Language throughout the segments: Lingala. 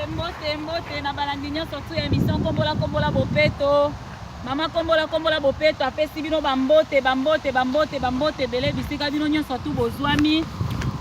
Mbote, mbote na balandi nyonso tu ya émission Kombola Kombola Bopeto. Mama Kombola Kombola Bopeto apesi bino bambote, bambote, bambote, bambote ebele bisika bino nyonso tu bozwami.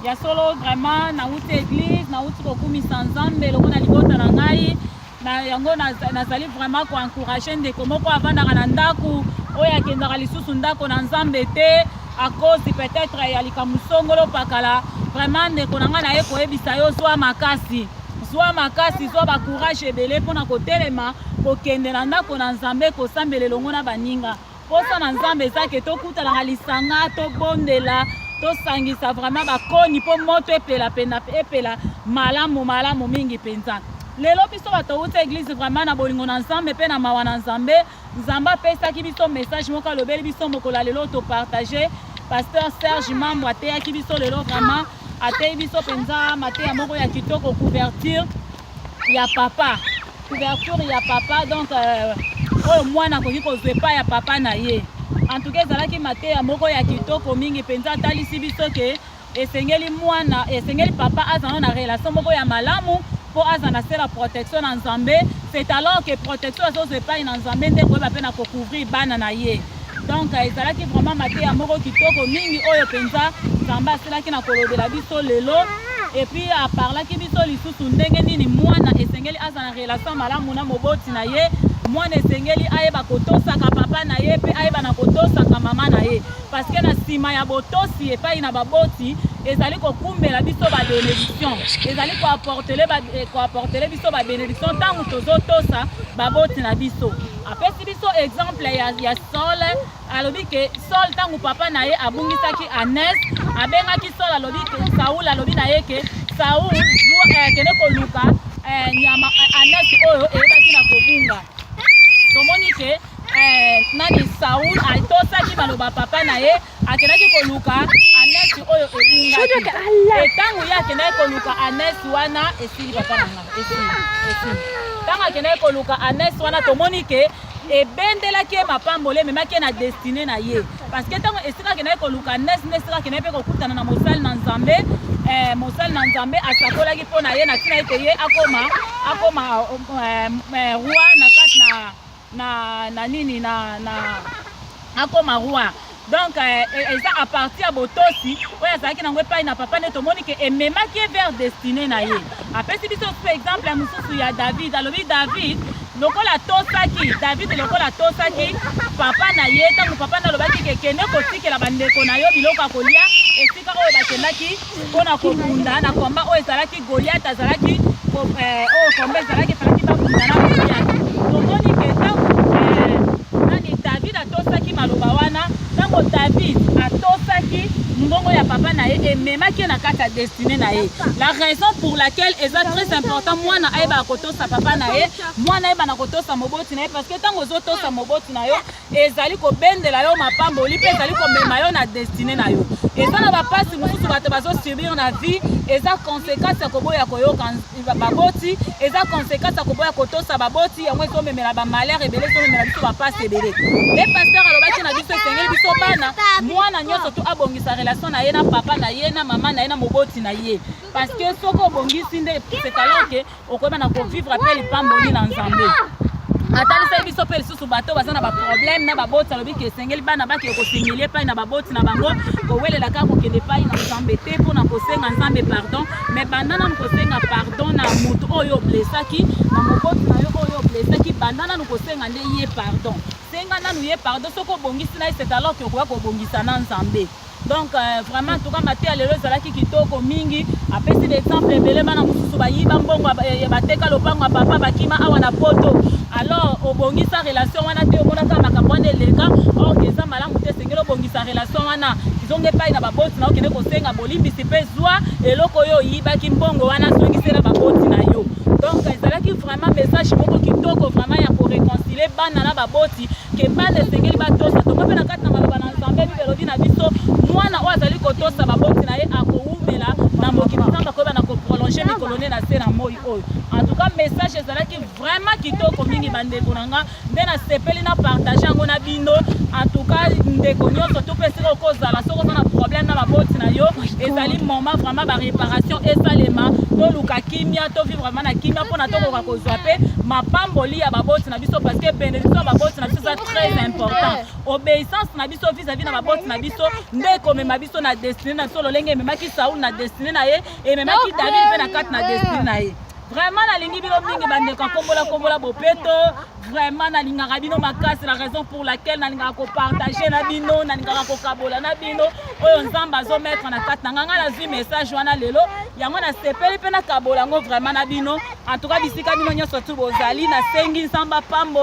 Ya solo vraiment nauti église, nauti kokumisa Nzambe elongo na libota na ngai. Na yango nazali vraiment ko encourager ndeko moko avandaka na ndako oyo akendaka lisusu ndako na Nzambe te à cause peut-être ya likambo songolo pakala. Vraiment ndeko na ngai naye koyebisa yo, zwa makasi, zwa makasi, zwa ba courage ebele mpona kotelema kokende na ndako na Nzambe kosambela elongo na baninga. Posa na Nzambe eza ke tokutanaka lisanga, tobondela, tosangisa vraiment bakoni mpo moto epela pena epela malamu malamu mingi mpenza. Lelo biso bato touti église vraiment na bolingo na Nzambe mpe na mawa na Nzambe, Nzambe apesaki biso message moko, alobeli biso mokolo ya lelo topartage. Pasteur Serge Mambo ateyaki biso lelo, vraiment ateyi biso mpenza mateya moko ya kitoko, couverture ya papa, couverture ya papa. Donc oyo mwana akoki kozwa epai ya papa na ye. En tout cas ezalaki mateya moko ya kitoko mingi mpenza. Atalisi biso ke esengeli mwana, esengeli papa azala na relation moko ya malamu mpo aza na se la protection na Nzambe. C'est alors que protection azozwa epai na Nzambe nde koyeba mpe na kocouvrir bana na ye. Donc ezalaki vraiment mateya moko kitoko mingi oyo mpenza Nzambe asalaki na kolobela biso lelo. Et puis aparlaki biso lisusu ndenge nini mwana esengeli aza na relation malamu na moboti na ye. Mwana esengeli ayeba kotosaka papa na ye mpe ayeba na kotosaka mama na ye, parce que na nsima ya botosi epai na baboti ezali kokumbela biso babénédiction, ezali koapportele biso babénédiction ntango tozotosa baboti na biso. Apesi biso exemple ya Saul. Alobi ke Saul, ntango papa na ye abungisaki ânesse, abengaki Saul, alobi ke Saul, alobi na ye ke Saul, kende koluka nyama ânesse oyo eyebaki na kobunga. Tomoni ke nani, Saul atosaki maloba papa na ye, akendaki koluka ânesse oyo ebungaki. Ntango ye akendaki koluka ânesse wana, esili papa na nga, esili, esili. Ntango akendaki koluka ânesse wana, tomoni ke ebendelaki ye mapamboli, ememaki ye na destinée na ye, parce que ntango esika akendaki koluka ânesse nde esika akendaki mpe kokutana na mosali na Nzambe. Mosali na Nzambe asakolaki mpo na ye na ntina ete ye akoma roi na kati na nini na akoma roi. Donc eza à partir ya botosi oyo azalaki nango epai na papa nde tomoni ke ememaki ye vers destinée na ye. Apesi biso susu exemple ya mosusu ya David. Alobi David lokola atosaki, David lokola atosaki papa na ye, ntango papa na alobaki ke kende kotikela bandeko na yo biloko ya kolia esika oyo bakendaki mpona kobunda na combat oyo ezalaki Goliath azalaki oyo combat ezalaki, efalaki babunda na Goliath. Tomoni ke ntango nani, David atosaki maloba wana, ntango David atosaki mongongo ya papa na ye, ememaki ye na kati ya destinée na ye. La raison pour laquelle eza très important mwana ayebaka kotosa papa na ye, mwana ayeba na kotosa moboti na ye, parce que ntango ozotosa moboti na yo, ezali kobendela yo mapamboli mpe ezali komema yo na destinée na yo. Eza na bapasi mosusu bato bazosubir na vie, eza conséquence ya koboya koyoka baboti, eza conséquence ya koboya kotosa baboti. Yango ezomemela bamalheur ebele, ezomemela biso bapasi ebele. Nde pasteur alobaki na biso, esengeli biso bana, mwana nyonso to abongisa relation na ye na papa na ye, na mama na ye, na moboti na ye, parce que soki obongisi nde c'est alors ke okoyeba na kovivre mpe lipamboli na Nzambe. Atalisaki biso mpe lisusu bato baza na baproblème na baboti. Alobi ke esengeli bana bakende kosimilie epai na baboti na bango, kowelela kaka kokende epai na Nzambe te mpona kosenga Nzambe pardon, mais banda nanu kosenga pardon na motu oyo oblesaki, na moboti na yo oyo oblesaki. Banda nanu kosenga nde ye pardon, senga nanu ye pardon. Soki obongisi na ye, c'est alors ke okoya kobongisa na Nzambe. Donc vraiment, en tout cas mateya lelo ezalaki kitoko mingi. Apesi baexemple ebele. Bana mosusu bayiba mbongo, bateka lopango ya papa, bakima awa na Poto. Alors obongisa relation wana te, omonaka makambo wana eleka, or eza malamu te. Esengeli obongisa relation wana, zonga epai na baboti na, okende kosenga bolimbisi mpe zwa eloko oyo oyibaki, mbongo wana zongisela baboti na yo. Donc ezalaki vraiment message moko kitoko vraiment ya koréconcilier bana na baboti, ke bana esengeli batosa. Tomoi mpe na kati na maloba na Nzambe, Bible elobi na biso, mwana oyo azali kotosa baboti na ye akowumela na mokili, Nzambe akoyeba na koprolonger. Akomarche mikolo nde na se na moi oyo. En tout cas, message ezalaki vraiment kitoko mingi, bandeko na nga, nde nasepeli na partage yango na bino. En tout cas, ndeko nyonso to mpe esika okozala, soki oza na problème na baboti na yo, ezali moment vraiment baréparation esalema. Toluka kimia, tovivre vraiment na kimia, mpona tokoka kozwa mpe mapamboli ya baboti na biso, parce que bénédiction ya baboti na biso eza très important. Obéissance na biso vis-à-vis na baboti na biso nde ekomema biso na destinée na biso, lolenge ememaki Saul na destinée na ye, ememaki David mpe na kati na destinée na ye. Vraiment, nalingi bino mingi, bandeko. Akombola kombola bopeto. Vraiment, nalingaka bino makasi, la raison pour laquelle nalingaka kopartage na bino, nalingaka kokabola na bino oyo Nzambe azomettre na kati na nga. Nga nazwi message wana lelo, yango nasepeli mpe nakabola yango vraiment na bino. En tout cas, bisika bino nyonso tu bozali, nasengi Nzambe apambola.